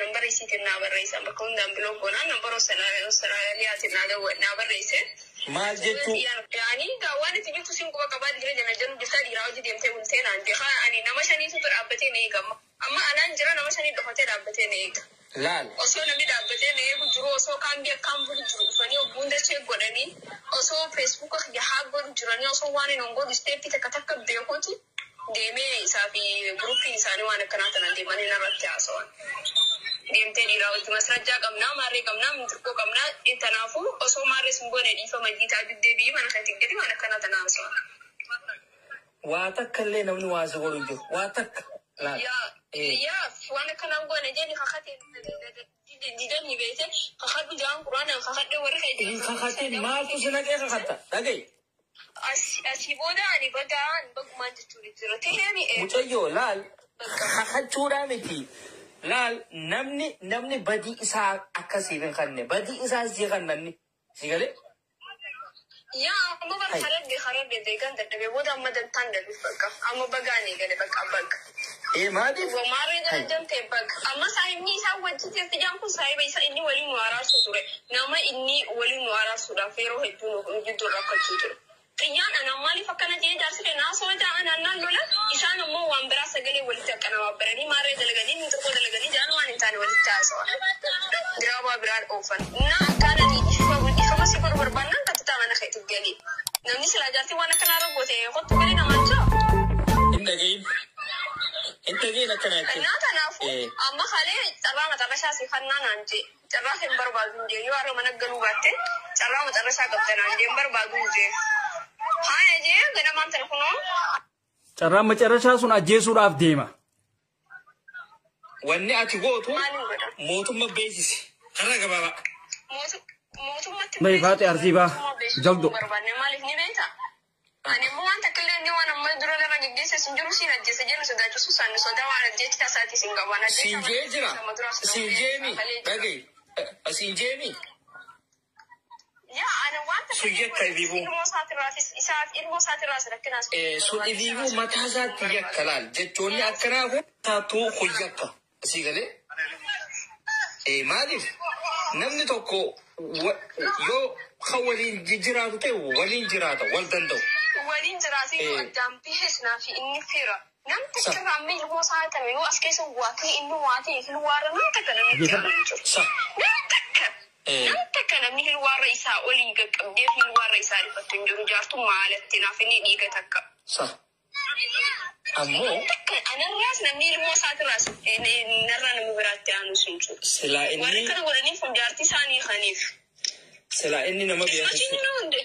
Nambara isiitiin naa barreessan bakka hundaan block goonaan nambara Austraaliyaatiin naa barreesse. Maal jechuu? Yaani gaa waan itti jirtu siin quba qabaa dhiira jala jalu jirtaa dhiiraa hojii deemtee bultee naan jee. Haa ani nama shaniitu dhaabbatee na eega amma. Amma alaan jira nama shanii dhokatee dhaabbatee na eega. Laal. Osoo namni dhaabbatee na eegu jiru osoo kaambii akkaan bulu jiru dhufanii hogguun dachee godhanii osoo feesbuuka kiyya haa godhu jiranii osoo waan hin godhu isteeppii takka takka beekuuti deemee isaa fi guruppiin isaanii waan akkanaa tanan deemanii narratti haasawan. Deemtee dhiiraa wajji masrajjaa qabnaa, maarree qabnaa, mintirkoo qabnaa, tanaafuu osoo maarree sun goone dhiifama jiitaa deebi'ii mana keetiin gadi waan akkanaa tana haasawan. Waa takka illee namni waa si godhu hin jiru. Waa takka. Laal. Yaa yaa waan akkanaan goone jeeni kakatee didanii beekte kakadhu jaan quraanaan kakadhe warri kee Hin kakatin maaltu si naqee kakatta? Dhaga'i. Asii booda ani bagaan bagumaan jechuun jira. Ta'eemi Mucayyoo laal kakachuudhaa miti. Laal namni badii isaa akkasiif hin kanne badii isaa sii kannanni. Si galee? Yaa amma bar haradde haradde deegaan dadhabee booda amma dantaan dhabeef bakka amma bagaan eegale bakka bakka. Ee maaliif? Maarree jala jamtee bakka amma saahibni isaa wajji jirti jaan kun saahiba isaa inni waliin nu araarsu ture nama inni waliin nu araarsuudhaaf yeroo hedduu nu jidduu rakkachuu ture. Xiyyaan anaan maaliif akkana jee jaarsi kee naasoo ja'an annaan lola isaan ammoo waan biraa sagalee walitti akkana maarree dalaganii inni tokko dalaganii jaan waan hin taane walitti haasawan. Diraamaa biraan oofan. Na akkaana dhiifama si godhu barbaannaan kattitaa mana keetti galii. Namni silaa jaartii waan akkanaa rakkoote kottu galii namaan jaa. Hin dhagahin. Hin dhagahin akkana jechuun. Innaa kanaafuu amma kalee carraa maxarrashaa si kannaa naan jee carraa hin barbaadu hin jee yoo har'a mana galuu baatte carraa maxarrashaa qabda naan jee hin barbaadu hin jee. Haaya jee ganamaan tana kunoo. Carraan macarrashaa sun ajjeesuudhaaf deema. Wanni ati gootu Maaliin godha? mootummaa beeksisi. Karaa gabaabaa. Mootummatti Mee faate arsii baa. Jaldo. barbaanne maaliif ni beekta? Ani immoo waan takka illee inni waan amma dura irra geggeesse sin jiru siin ajjeese jennu sodaachisu isaan sodaa waan ajjeechi tasaati sin qabu. Waan ajjeecha Siin jee jira. Siin jeemi. Kalee jira. Dhagahi. Siin jeemi. Yaa ana waan takka Sun yakka ibiibuu. ilmoo isaatirraafis isaaf ilmoo isaatirraas rakkinaas. Sun ibiibuu mataa isaatti yakka laal. Jechoonni akkanaa kun taatuu kun yakka. Sii galee? Maaliif namni tokko yoo kan waliin jiraatu ta'e waliin jiraata wal danda'u. Waliin jiraate yoo addaan bahes naaf inni fira. Nam takka irraa amma ilmoo isaa tame yoo as keessa waatee inni waatee hilwaarra nam takka namni itti aanu hin jiru. Sa. Nam takka. Nam takka namni hilwaarra isaa olii qaqqabdee hilwaarra isaa rifattu hin jiru. Jaartuu maalatti naaf inni dhiiga takka. Sa. Ammoo Takka anarraas namni ilmoo isaatirraas narraa nama biraatti aanu sun jiru. silaa Warri inni kana godhaniif kun jaartii isaanii kaniif. silaa inni nama beeku Achiin inni hunde.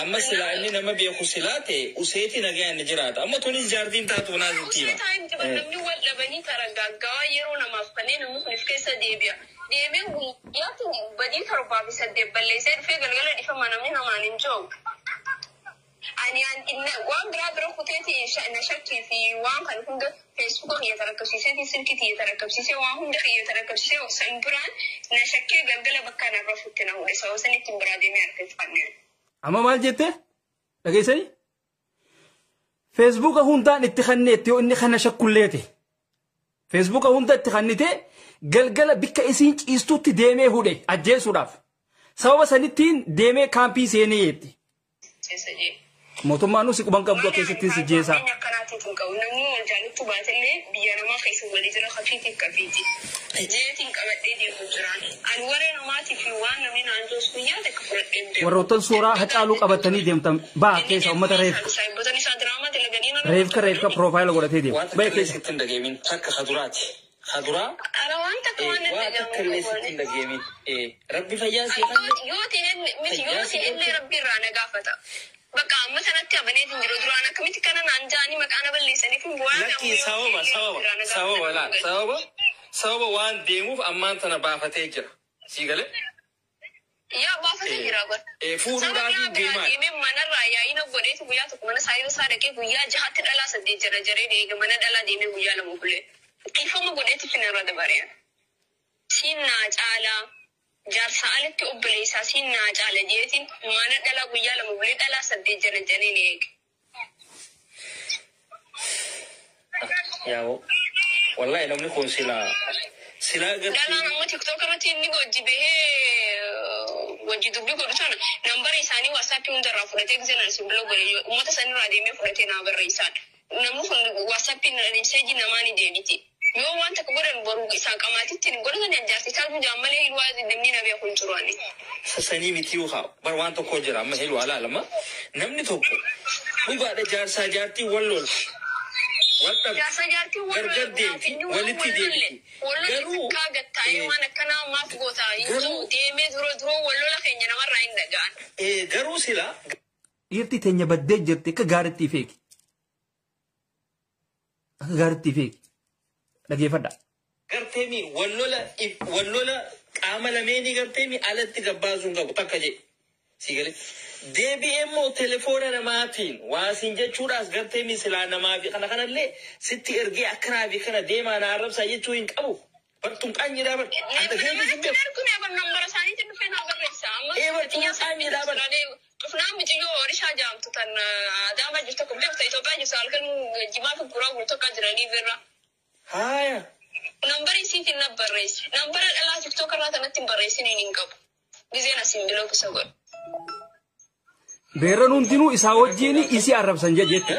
Amma silaa inni nama beeku silaa ta'e useeti nagaan ni jiraata. Amma tunis jaartiin taatu naa sitti Usee hima. taa'im jiban namni wal dhabanii taragaaggaawaa yeroo namaaf kanneen namni kun of keessa deebi'a. Deemee guyyaatti badii 7 fi 8 balleessee dhufee galgala dhifama namni namaan hin jiru. Ani waan biraa bira kuteeti na shakkii fi waan kan hunda feesbuuka kiyya tarakkabsiisee silkii kiyya tarakkabsiisee waan hunda kiyya tarakkabsiisee san biraan na shakkee galgala bakka narra futti na hudhe sababa sanitti biraa deemee harkifannee. Amma maal jette? Dhageessanii? Feesbuuka hundaan itti kanneetti yoo inni kana shakkulleete. Feesbuuka hunda itti kannite galgala bikka isiin ciistutti deemee hudhe ajjeesuudhaaf. Sababa sanittiin deemee kaampii seenee jetti. Keessa jee. Mootummaan nusi quban qabdu keessatti si jeesaa. Fakkeenya akkanaatiif hin qabu. Namni wal jaalattu baatellee biyya namaa keessa walii jira kafiitiif kafiiti. Jeetiin qabadhee deemu jiraan. Ani waree namaatiif waan namni naan joos guyyaa takka fudhadhee hin deemu. Warroottan suuraa Hacaaluu qabatanii deemtan baa keessa uummata reefka. Saayibbotan isaa diraamaa dalaganii nama. Reefka reefka piroofaayila godhatee deema. Waan Ba'e takka illee keessa. sitti hin dhageemin takka kaduraati. Kaduraa Ara waan takka waan waan takka illee sitti hin dhageemin. Rabbi fayyaa sii kanne. Yoo ta'e miti yoo ta'e illee rabbi irraa na gaafata. Bakka amma sanatti abaneetiin jiru duraan akkamitti kana naan ja'anii maqaa na balleessaniif hin bu'aan. Lakkii sababa sababa sababa laal sababa sababa waan deemuuf ammaan tana baafatee jira. Sii galee? Yaa baafatee jira bar. Fuudhuudhaaf Sababa biraa deemaa. deemee manarraa yaa'ina godheetu guyyaa tokko mana saayiba isaa dhaqee guyyaa jahatti dhalaa saddeet jara jaree deege mana dhalaa deemee guyyaa lama bulee. Dhiifama godheetu finarra dabaree. Siin naa caalaa jaarsa alatti obboleessaa siin naa caala jeetiin mana dhalaa guyyaa lama bulee dhalaa saddeet jara jaree ni eege. Yaa'oo. Wallahi namni kun silaa silaa gartee Dhalaan ammoo TikTok irratti inni hojii bahee hojii dubbii godhu sana nambara isaanii WhatsApp hundarraa fudhatee gisee nan sibiloo godhe uummata sanirraa deemee fudhatee naa barreessaan. Namni kun WhatsApp meseejii namaa ni deebiti. Yoo waan takka godhan boru isaan qamaatitti hin godhatan jaarsi taatu jaammalee hirwaa namni na beeku hin jiru ani. Sanii miti yoo haa bar waan tokko jira amma heluu alaalama namni tokko dhugaadha jaarsaa jaartii wal lolti wal dhabdi Jaarsa jaartiin wal gargar deemti walitti deemti garuu garuu gattaa'ee waan akkanaa maaf goota Garuu- deemee duroo duroo wal lola keenya namarraa hin dhaga'an. Garuu silaa Dhiirti teenya baddee jirti akka gaariitti feeki. Akka gaariitti feeki. Dhageeffadha. Garteemi wal lola qaama lameenii garteemi alatti gabbaasuun qabu takka jedhe. Si galee deebi'ee immoo telefoona namaatiin waasiin jechuudhaas garteemi silaa namaa fi kana kanallee sitti ergee akkanaa fi kana deemaa na arrabsaa jechuu hin qabu. Bartuun qaanyiidhaa bar. Anta keetii hin beeku. Dhufnaan mitiyyoo oomishaa jaamtu tan Adaamaa jirtu tokko beekta Itoophiyaa jirtu halkan jimaa fi guraa guutuu akka jiranii birra. Haaya. Nambara isiitiin na barreessi. Nambara dhalaa TikTok irraa tanatti hin barreessiniin hin qabu. Gizeen asiin biloo keessa godhu. Beerran hundinuu isaa wajjin isii arrabsan jette.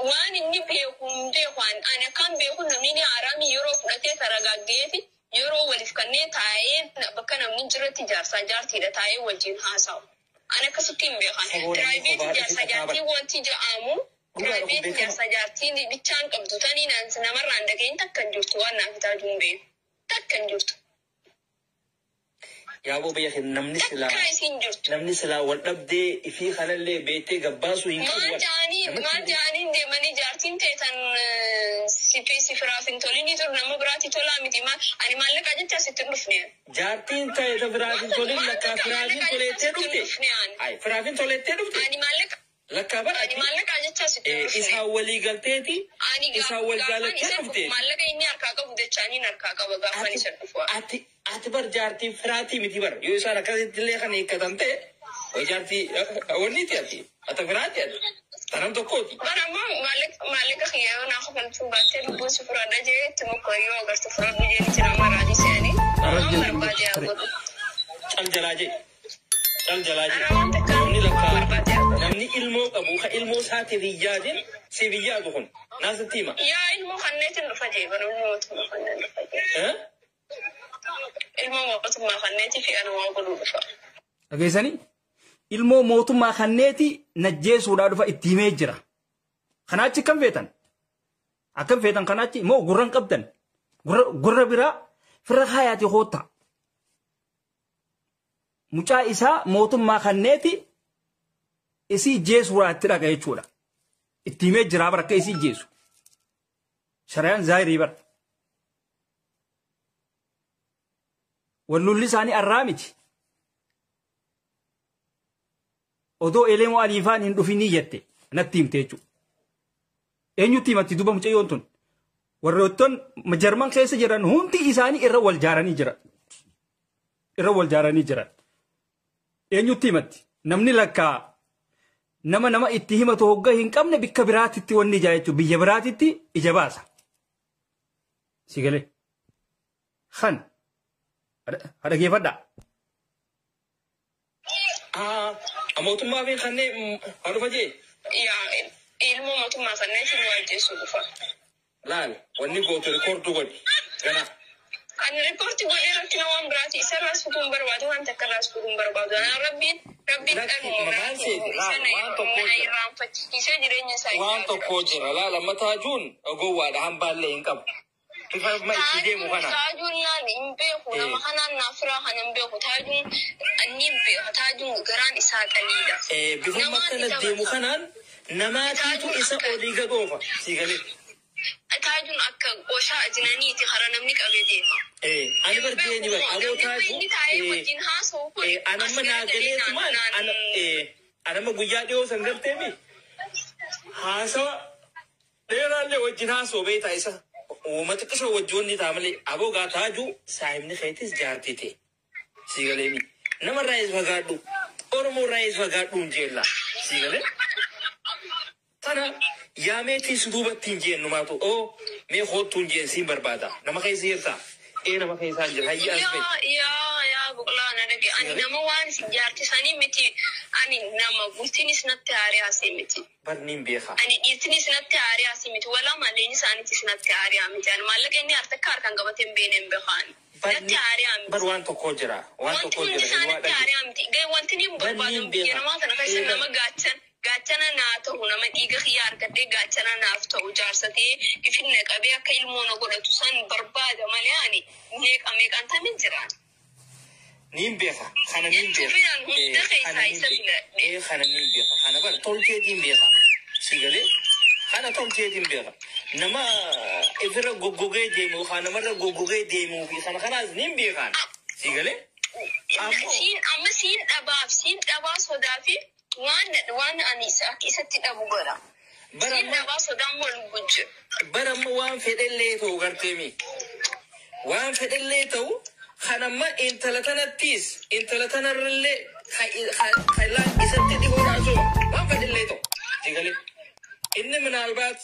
Waan inni beeku hin beeku ani akkaan beeku namni haraami yeroo fudhatee taragaaggeefi yeroo waliif kanneen taa'ee bakka namni jirutti jaarsaa jaartiidha taa'ee wajjin haasa'u. Ani akkasitti hin beekan. Piraayiveetii jaarsaa jaartii wanti jedhamu piraayiveetii jaarsaa jaartii bichaan qabdu tanii namarraan dhageenye takka hin jirtu waan naaf taaju hin beeku. Takka hin jirtu. Yaaboo biyya keenya namni silaa Takka isin jirtu. Namni silaa wal dhabdee ifii kanallee beektee gabbaasuu hin qabu. Maal jaaniin deemanii jaartiin ta'e si firaaf hin tolini ture nama biraatti tolaa miti ani maallaqa jecha sitti hin dhufne. Jaartiin ta'e ta firaaf hin tolin lakkaa firaaf hin tolettee dhufte. Ay firaaf hin tolettee dhufte. Ani maallaqa Lakkaa bara ani maallaqa jecha sitti hin dhufne. Isaan walii galteeti Ani isaan wal gaafan jaalattee isa dhufu dhufte. maallaqa inni harkaa qabu jechaaniin harkaa qaba gaafan isa dhufu. Ati ati bar jaartii firaatii miti bar yoo isaan akkasitti illee kan hiikkatan ta'e way jaartii wanniiti ati ata firaatii ati tanam tokkooti. Bara ammoo maallaqa kiyyaa naa kafalchuu baattee lubbuun si furaadha jee itti mukkoo yoo agartu furaadhu jeenitti nama raadii se'anii. Waan barbaade haa godhu. Cal jalaa jee cal jalaa jee Ara waan takka namni waan lakkaa barbaade haa godhu. Namni ilmoo qabu ka ilmoo isaatiif hin yaadin siif hin yaadu kun naasitti hima. Yaa ilmoo kanneetiin dhufa jee bara ilmoo mootummaa kanneen dhufa jee. Eh? Ilmoo mootummaa kanneetii fi ana waa godhuu dhufa. Dhageessanii ilmoo mootummaa kanneeti najjeesuudhaa dhufa itti himee jira. Kanaachi akkam feetan? Akkam feetan kanaachi immoo gurra hin qabdan. Gurra biraa firra kaayaati hoota. Mucaa isaa mootummaa kanneeti isii jeesuudhaa itti dhaqa jechuudha. Itti himee jira bara akka isii jeesu. Sharayaan zaayirii bara. Wallolli isaanii arraa miti. Odoo elemoo aliifaan hin dhufinii jette natti himte jechuudha. Eenyutti himatti duuba mucayyoon tun? Warroottan Jarman keessa jiran hundi isaanii irra wal jaaranii jiran. Irra wal jaaranii jiran. Eenyutti himatti? Namni lakkaa nama nama itti himatu hoggaa hin qabne bikka biraatitti wanni ijaa jechuudha. Biyya biraatitti ija baasa. Si galee. Kan. Dhaggeeffadhaa. Ah, mootummaa fi kanneen haa dhufa jee. Yaa ilmoo mootummaa kanneetiin waa ajjeesuu dhufa. Laal wanni gootu rikoorduu godhi. Gana. Ani riipoortii godhee rakkina waan biraati isarraas futuun barbaadu waan takka irraas futuun barbaadu. Anaa rabbiin rabbiin Lakki, dhaluma maal seeti? Laal, waan tokko na jira. irraanfachiisee jireenya isaa Waan tokko jira laal amma taajuun gowwaadha hambaallee hin qabu. Bifa amma itti deemu kana. Taajuun laal hin beeku nama kanaan naaf firaa kan hin beeku taajuun ni beeka taajuun garaan isaa qaliidha. Bifa amma Namaan akkana isa deemu bakka. kanaan namaatiitu isa olii gad oofa. Si galee. Taajuun akka qoshaa ajinaniiti hara namni qabee deema. Ani bar jeeni bar aboo taaju. Inni taa'ee wajjin haasa'u kun Anamma naa galeetumaan anamma guyyaa dhiyoo san garteemi haasawa dheeraallee wajjin haasoo beektaa isa. Uuma xiqqisoo wajjoonni ta'a malee aboo gaa taaju saahibni keetis jaartii ta'e. Si galeemi. Namarraa is fagaadhu. Oromoo irraa is fagaadhu hin jeella. Si galee. Tana Yaameetis duubatti hin jeen numaatu. Oo, mee hoottuu hin jeen, siin barbaada. Nama keessa jirta. Ee, nama keessaa hin jira. Hayyi, as bahi. Yaa, yaa, yaa, boqolaa na dhage. Ani nama waan isin jaartisanii miti. Ani nama bultiinis natti haariyaasii miti. Bar niin beeka. Ani dhiirtinis natti haariyaasii miti. Walaa malleen isaaniitis natti haariyaa miti. Ani maallaqa inni harka harkaan qabatee hin beekne hin beekaan. Natti haariyaa miti. Bar waan tokko jira. Waan Wanti tokko hundi jira. isaa Hin waa natti dhage. haariyaa miti. Gahee wanti ni Bar barbaadu niin biyya beeka. namaa kana keessa Ee, nama gaachana naa ta'u, nama dhiiga kiyya argadhee gaachana naaf ta'u, jaarsatee ifinna qabee akka ilmoo na godhatu san barbaada malee ani meeqa meeqaan tamin jiraan. Niin beeka. Kana niin beeka. Jechuun hunda Ee, keessaa kana niin isa beeka. filadhe. Ee, kana niin beeka. Kana bar tolcheetiin beeka. Si galee? Kana tolcheetiin beeka. Nama ifirra goggogee deemu yookaan namarra goggogee deemuu fi kana kanaas niin beekaan. Si galee? Ammoo Siin amma siin dhabaaf, siin dhabaa sodaa fi waan ani akka isatti dhabu godha. Bara Siin amma dhabaa sodaan wal gujje. Bara amma waan fedhellee ta'u garteemi. Waan fedhellee ta'u, kan amma intala tanattis intala tanarrallee kan isatti dhihoodhaa suma waan fedhellee ta'u. Si galee? Inni minaalbaat